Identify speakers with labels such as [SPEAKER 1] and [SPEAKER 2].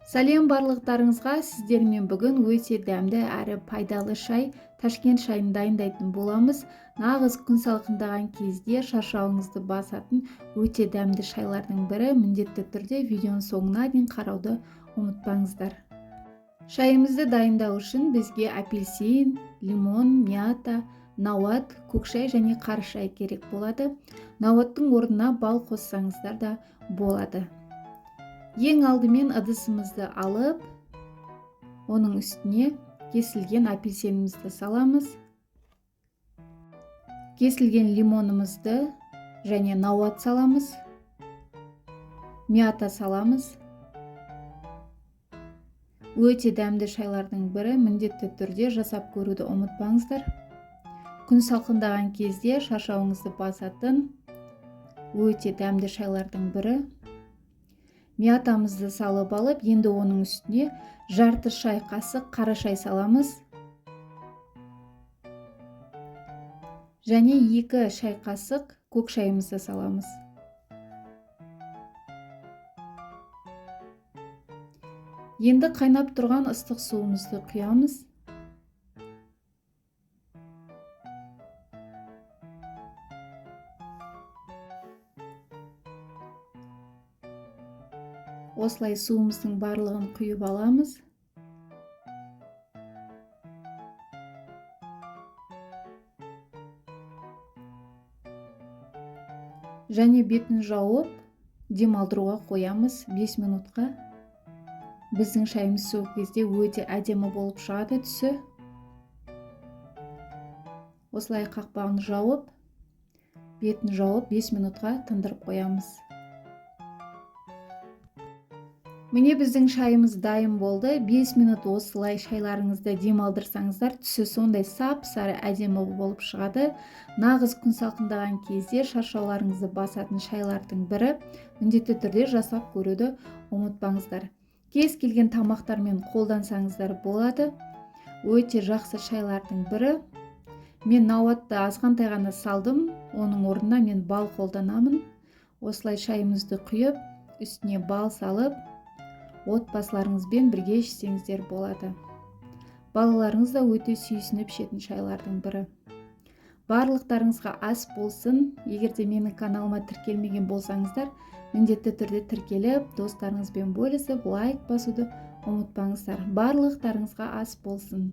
[SPEAKER 1] Сәлем барлықтарыңызға, сіздермен бүгін өте дәмді әрі пайдалы шай, Ташкент шайын дайындайтын боламыз. Нағыз күн салқындаған кезде шаршауыңызды басатын өте дәмді шайлардың бірі. Міндетті түрде видеоның соңына дейін қарауды ұмытпаңыздар. Шайымызды дайындау үшін бізге апельсин, лимон, мята, науат, көк шай және қара шай керек болады. Науаттың орнына бал қоссаңыздар да болады. Ең алдымен ыдысымызды алып, оның үстіне кесілген апельсинімізді саламыз. Кесілген лимонымызды және науат саламыз. Мята саламыз. Өте дәмді шайлардың бірі, міндетті түрде жасап көруді ұмытпаңыздар. Күн салқындаған кезде шаршауыңызды басатын өте дәмді шайлардың бірі. Мятамызды салып алып, енді оның үстіне жарты шай қасық қара шай саламыз. Және 2 шай қасық көк шайымызды саламыз. Енді қайнап тұрған ыстық суымызды құямыз. Осылай суымыздың барлығын құйып аламыз. Және бетін жауып, демалдыруға қоямыз 5 минутқа. Біздің шайымыз сол кезде өте әдемі болып шығады түсі. Осылай қақпағын жауып, бетін жауып 5 минутқа тындырып қоямыз. Міне біздің шайымыз дайын болды. 5 минут осылай шайларыңызды демалдырсаңыздар, түсі сондай сап-сары әдемі болып шығады. Нағыз күн салқындаған кезде шаршауларыңызды басатын шайлардың бірі. Міндетті түрде жасап көруді ұмытпаңыздар. Кез келген тамақтармен қолдансаңыздар болады. Өте жақсы шайлардың бірі. Мен науатты азғантай ғана салдым, оның орнына мен бал қолданамын. Осылай шайымызды құйып, үстіне бал салып, отбасыларыңызбен бірге ішсеңіздер болады. Балаларыңыз да өте сүйсініп ішетін шайлардың бірі. Барлықтарыңызға ас болсын. Егер де менің каналыма тіркелмеген болсаңыздар, міндетті түрде тіркеліп, достарыңызбен бөлісіп, лайк басуды ұмытпаңыздар. Барлықтарыңызға ас болсын.